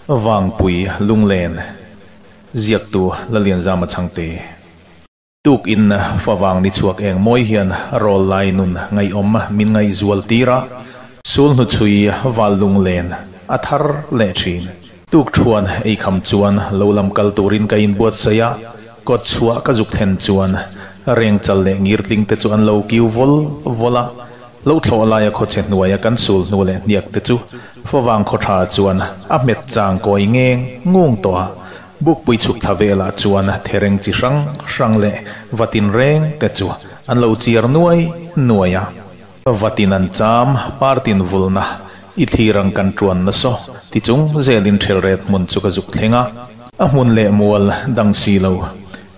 Vangpui Lunglen Ziaktu Lalianzama Chhangte Tuk in favang ni chhuak eng mawi hian rawl lai nun ngaihawm min ngaihzual tir a, sul hnu chhui val lunglen a thar leh thin. Tuk thuan ei kham chuan lo lam kal turin ka inbuatsaih a, kawt chhuah ka zuk thlen chuan reng chal leh ngirtling te chu an lo kiu vawl vawl a, Lo thlawh laia khawchhe hnuaia kan sul hnu leh hniak te chu favang khaw tha chuan a hmet chang kawi ngeng ngung tawh a, bukpui chhuk thla velah chuan thereng chi hrang hrang leh vatin reng te chu an lo chiar nuai nuai a. Vatin an cham, partin vulna, i thlir ang kan tuan nasa ti chung zelin ṭhelret hmun chu ka zuk thleng a, a hmun leh mual dang si lo,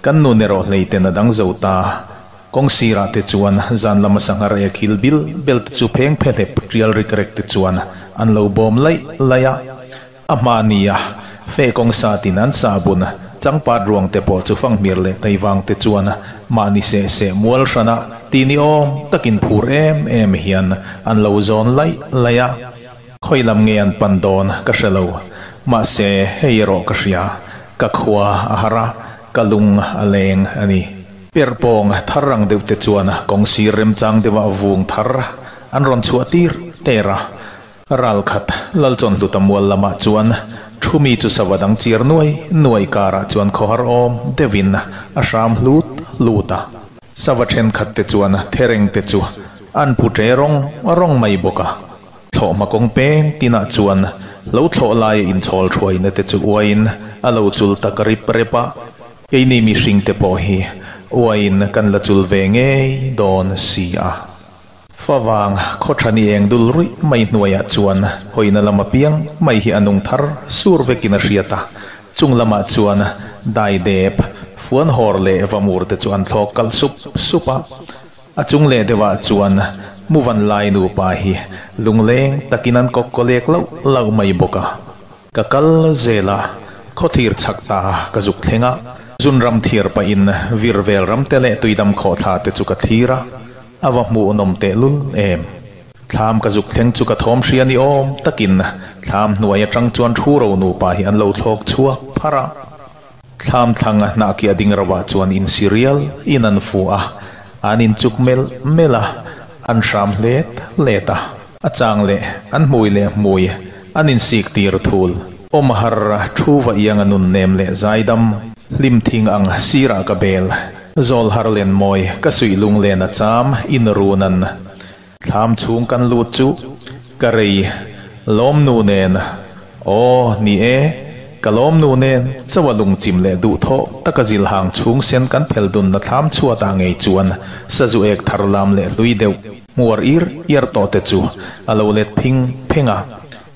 kan nun erawh hleiten a dang zo ta. Kawng sirah te chuan zan lama sanghar ek hil bil bel te chu pheng phe hlep tial rik rek te chuan an lo bawm laih laih a. A hmahnia feh kawng sa tin an sa bun changpat ruang te pawh chu fanghmir leh taivang te chuan mahni seh seh mual hrana ti ni awm takin phur em em hian an lo zawn laih laih a. Khawi lam nge an pan dawn ka hre lo, mahse hei erawh ka hria, ka khua a har a, ka lung a leng a ni. Perhpawng thar ang deuh te chuan kawng sir remchang deuhah vung thar an rawn chhuah tir ter a. Ralkhat Lalchawnhluta mual lamah chuan Thumi chu sava dang chiar nuai nuai karah chuan khawhar awm deuhin a hram hlut hlut a. Sava thenkhat te chuan thereng te chu an pu tre rawng rawng mai bawk a. Thlawhhma kawng peng tinah chuan lo thlawh laia inchhawl thuaina te chu uaiin a lo chul tak rip rep a. Keini mihringte pawh hi uaiin kan la chul ve ngei dawn si a. Favang khawthani eng dul ruih mai hnuaiah chuan hawina lam apiang mai hi a nung thar sur vekin a hriat a, chung lamah chuan daidep, fuan hawr leh vamur te chu an thlawk kalh sup sup a. A chung leh deuhah chuan Muvan lai nupa hi lungleng takin an kawk kawlek lauh lauh mai bawk a. Ka kal zel a, khawthlir chhak ta ka zuk thleng a, zun ram thiar pahin vir vel ram te leh tuidam khawhthla te chu ka thlir a, a va hmuhnawm tehlul em. Thlam ka zuk thleng chu ka thawm hria ni awm takin thlam hnuai atang chuan thu ro nupa hi an lo thlawk chhuak pharh a. Thlam thlang hnah kiah ding ro ah chuan insi rial in an fu a, an inchuk melh melh a, an hram hlet hlet a. A chang leh an hmui leh hmui an insik tir thul. Awm har thu va iang a nun nem leh zaidam hlim thing ang sirah ka bel. Zawl har len mawi ka suih lunglen a cham in run an thlam chhung kan lut chu ka rei lawm nu nen aw ni e ka lawm nu nen chaw a lungchim leh duhthawh taka zilhang chhung sen kan phel dunna thlam chhuatah ngei chuan sazu ek thar lam leh hlui deuh Hmuar ir iar tawh te chu a lo let phing pheng a,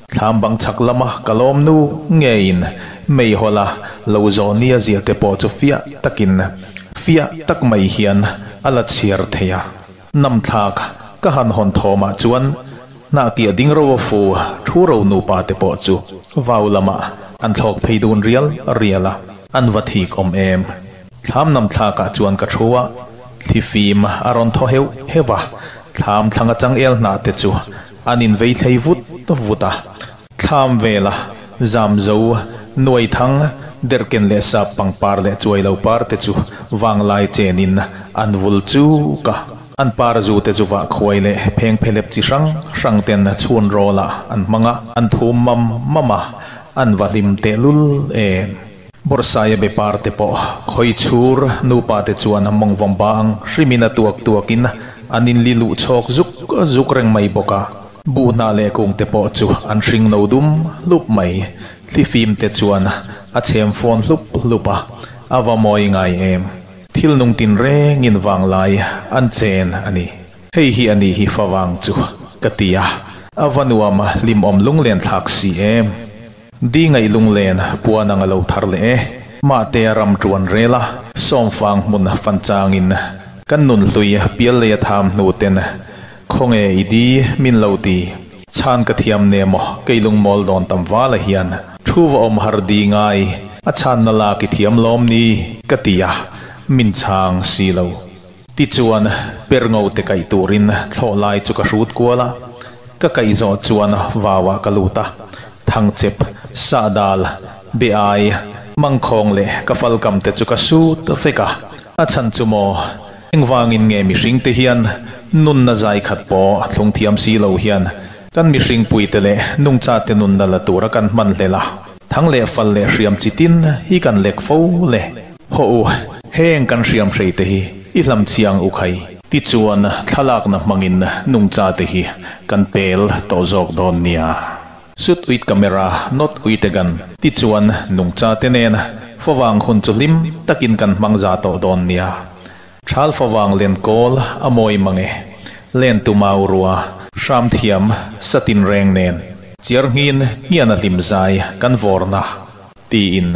thlam bang chhak lama ka lawm nu ngeiin meihawla lo zawh nia zia te pawh chu fiah takin fiah tak mai hian a la chhiar thei a. Namthlak ka han hawn thawmah chuan hnahkiah ding ro a fu thu ro nupa te pawh chu vau lamah an thlawk phei dun rial rial a, an va thik awm em. Thlam namthlakah chuan ka thu a, thli fim a rawn thaw heuh heuh a, thlam thlang a changel hnah te chu an invei thlei vut vut a. Thlam vela zam zo, nuai thang, derhken leh sap pangpar leh chuai lo par te chu vanglai chenin an vul chuk a. An par zu te chu vah khuai leh phengphelep chi hrang hrang ten chhun rawlah an hmang a, an thum mam mam a, an va hlim tehlul em. Bawrhsaia be par te pawh khawi chhur nupa te chuan mawngvawm ba ang hrimin a tuak tuakin an inli luh chhawk zuk zuk reng mai bawk a. Buh hnah leh kung te pawh chu an hring no dum hlup mai. Thli fim te chuan a chhem fawn hlup hlup a, a va mawi ngai em. Thil nung tin rengin vanglai an chen a ni. Hei hi a nih hi favang chu ka ti a, a va nuam hlimawm lunglen thlak si em. Di ngaih lunglen puan ang a lo thar leh e. Mahte a ram tuan rel a, sawmfang hmun fan changin kan nun hlui pial lei a tham hnu ten khawnge i di min lo ti. Chhan ka thiam ne maw kei lungmawl dawn tam vala hian thu va awm har di ngai a chhanna lak i thiam lawm ni ka ti a, min chhang si lo. Tichuan per ngo te kaih turin thlawh lai chu ka hrut kual a, ka kaih zawh chuan vauah ka lut a, Thangchep Sahdal, Be ai, Mangkhawng leh ka falkam te chu ka sut vek a, a chhan chu maw, engvangin nge mihring te hian nunna zai khat pawh thlung thiam si lo hian kan mihring puite leh nungcha te nunna la tura kan hman hlel a, thang leh fal leh hriam chi tin hi kan lek fo le. Hawh u, heng kan hriam hrei te hi i hlam chiang u khai. Tichuan thlalakna hmangin nungcha te hi kan pel tawh zawk dawn nia. Shoot with camera, not with a gun, tichuan nungcha te nen favang hun chu hlim takin kan hmang za tawh dawn nia. Thal favang len kawl a mawi mang e. Len tu mau rua, hram thiam, sa tin reng nen, chiar nghin ngian a hlim zai kan vawrna, tiin.